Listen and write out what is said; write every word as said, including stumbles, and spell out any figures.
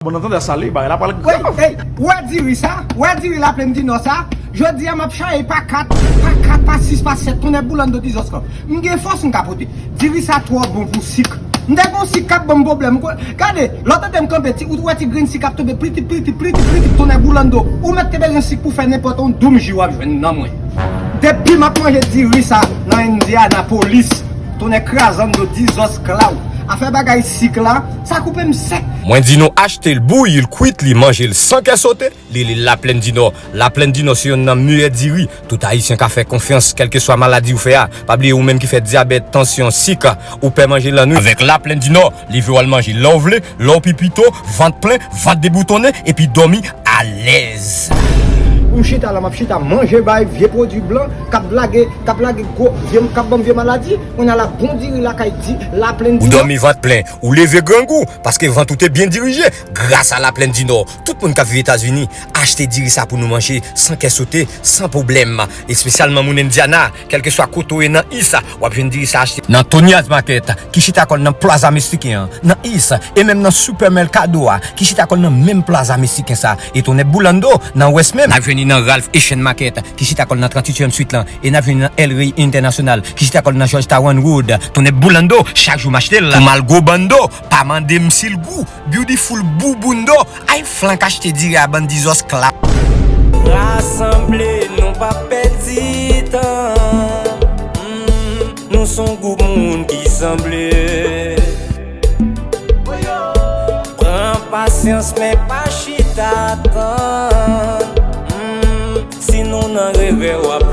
Bon, nan tandans sa li, bagay la pral grav. Ey, ou wè diri sa? Ou wè diri Laplèn di Nò sa? Jodi a m ap chaye pa kat, pa kat, pa sis, pa sèt, tonnè boulando dizòs lan. M gen fòs m ka pote. Diri sa twò bon pou sik. M te gon sik k ap ban m pwoblèm. Gade, lè w tande m kanpe, ti, ou wè ti grenn sik ap tonbe, plitip, plitip, plitip, plitip, tonnè boulando. Ou mèt te bezwen sik pou fè nenpòt yon doum ji w ap jwenn nan mwen. Depi m ap manje diri sa nan Indianapolis, tonnè krazando dizòs klaw. Afè bagay sik la, sa koupe m sèk. Mwen di nou achte l, bouyi l, kwit li, manje l san kè sote. Li, li Laplèn di Nò. Laplèn di Nò se yonn nan meyè diri tout Ayisyen ka fè konfyans, kèlkeswa maladi ou fè a. Pa bliye ou menm ki fè dyabèt, tansyon, sik, ou pè manje lannwit. Avèk Laplèn di Nò, leve w al manje lè w vle, lè w pi pito, vant plen, vant deboutonnen, epi dòmi alèz. Ou chita la, m ap chita manje bay vye pwodui blan k ap lage, k ap lage gwo vye, k ap ban m vye maladi. Kounye a la, bon diri lakay di Laplèn di Nò. Ou dòmi vant plen, ou leve grangou, paske vant ou te byen dirije gras a Laplèn di Nò. Tout moun k ap viv Etazini, achte diri sa pou nou manje san kè sote, san pwoblèm. Espesyalman moun Indiana, kèlkeswa kote w ye nan East, w ap jwenn diri sa achte. Nan Tonia's Market, ki chita kò l nan Plaza Meksiken an, nan East, e menm nan Supermercado a, ki chita kò l nan menm Plaza Meksiken sa, e tonnè boulando nan West menm. N ap jwenn li nan Ralph Asian Market, ki chita kò l nan tranntuityèm Street lan, e n ap jwenn li nan El Rey International, ki chita kò l nan Georgetown Road. Tonnè boulando, chak jou m achte l. Pou m al gwo bando, pa mande m si l gou. Beautiful boubundo, ay flank achte diri a bann dizòs klap. Rasanble, nou pa pèdi tan. Mm, nou s on gwoup moun ki sanble. Pran pasyans, men pa chita tann. Mm, si nou nan revè, w ap